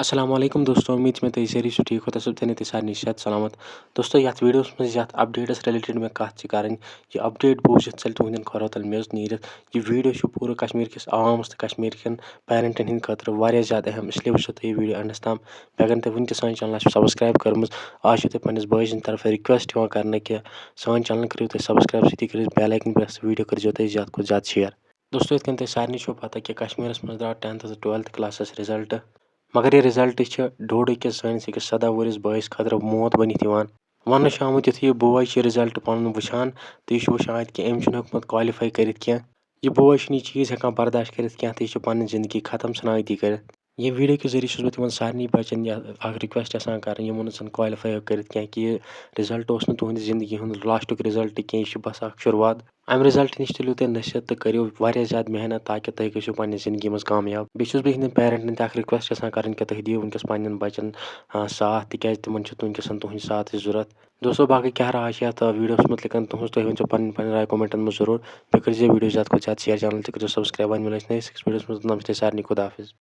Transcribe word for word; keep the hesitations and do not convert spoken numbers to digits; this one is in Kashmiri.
السلام علیکم دوستو، امید چھِ مےٚ تُہۍ سٲری چھِو ٹھیٖک، خۄدا صٲب تھٲینو تُہۍ سارنٕے صحت سلامت۔ دوستو، یتھ ویڈیوس منٛز یتھ اپڈیٹس رِلیٹڈ مےٚ کتھ چھِ کرٕنۍ، یہِ اپڈیٹ بوٗزِتھ ژلہِ تُہنٛدٮ۪ن کھۄرو تل میٚژ نیٖرِتھ۔ یہِ ویڈیو چھُ پوٗرٕ کشمیر کِس عوامس تہٕ کشمیر کٮ۪ن پیرنٹن ہٕنٛدِ خٲطرٕ واریاہ زیادٕ اہم، اس لیے وٕچھو تُہۍ یہِ ویڈیو اینڈس تام۔ بیٚیہِ اگر نہٕ تُہۍ وٕنہِ تہِ سانہِ چینلس چھِو سبسکرایب کٔرمٕژ، آز چھُ تۄہہِ پننِس بٲے سٕنٛدِ طرفہٕ رِکویسٹ یِوان کرنہٕ کہِ سٲنۍ چینل کٔرِو تُہۍ سبسکرایب، سۭتی کٔرِو بیل آیکن پریس، ویڈیو کٔرزیو تُہۍ زیادٕ کھۄتہٕ زیادٕ شیئر۔ دوستو، یِتھ کٔنۍ تۄہہِ سارنٕے چھو پتہ کہِ کشمیرس منٛز درٛاو ٹینتھ تہٕ ٹُویلتھ کلاسس رِزلٹ، مگر یہِ رِزلٹ چھِ ڈوڈٕ کِس سٲنِس أکِس سداہ وُہرِس بٲیِس خٲطرٕ موت بٔنِتھ یِوان۔ وننہٕ چھُ آمُت، یُتھُے یہِ بوے چھُ رِزلٹ پنُن وٕچھان تہٕ یہِ چھُ وٕچھان کہِ أمۍ چھُنہٕ ہیوٚکمُت کالِفاے کٔرِتھ کینٛہہ۔ یہِ بوے چھُنہٕ یہِ چیٖز ہٮ۪کان برداشت کٔرِتھ کینٛہہ تہٕ یہِ چھُ پنٕنۍ زندگی ختم ژھٕنان أتی کٔرِتھ۔ ییٚمہِ ویڈیو کہِ ذٔریعہٕ چھُس بہٕ تِمن سارنٕے بچن یہِ اکھ رِکویسٹ یژھان کرٕنۍ، یِمو نہٕ زن کالِفاے ہیوٚک کٔرِتھ کینٛہہ، کہِ یہِ رِزلٹ اوس نہٕ تُہنٛدِ زندگی ہُنٛد لاسٹُک رِزلٹ کینٛہہ، یہِ چھُ بس اکھ شروٗعات۔ امہِ رِزلٹ نِش تُلِو تُہۍ نصیحت تہٕ کٔرِو واریاہ زیادٕ محنت تاکہِ تُہۍ گٔژھِو پننہِ زندگی منٛز کامیاب۔ بیٚیہِ چھُس بہٕ یِہنٛدٮ۪ن پیرنٹن تہِ اکھ رِکویسٹ یژھان کرٕنۍ کہِ تُہۍ دِیِو وٕنکیٚس پننٮ۪ن بچن، آ، ساتھ، تِکیازِ تِمن چھُ وٕنکیٚس تُہنٛدِ ساتھٕچ ضروٗرت۔ دوستو، باقٕے کیٛاہ راے چھِ یتھ ویڈیوس مُتعلق تُہنٛز، تُہۍ ؤنۍزیو پنٕنۍ پنٕنۍ راے کمنٹن منٛز ضروٗر۔ بیٚیہِ کٔرزیو ویڈیو زیادٕ کھۄتہٕ زیادٕ شیئر، چینل تہِ کٔرزیو سبسکرایب۔ وۄنۍ مِلو أسۍ نٔیِس أکِس ویڈیوس منٛز، توٚتام چھِ تۄہہِ سارنٕے خدا حافظ۔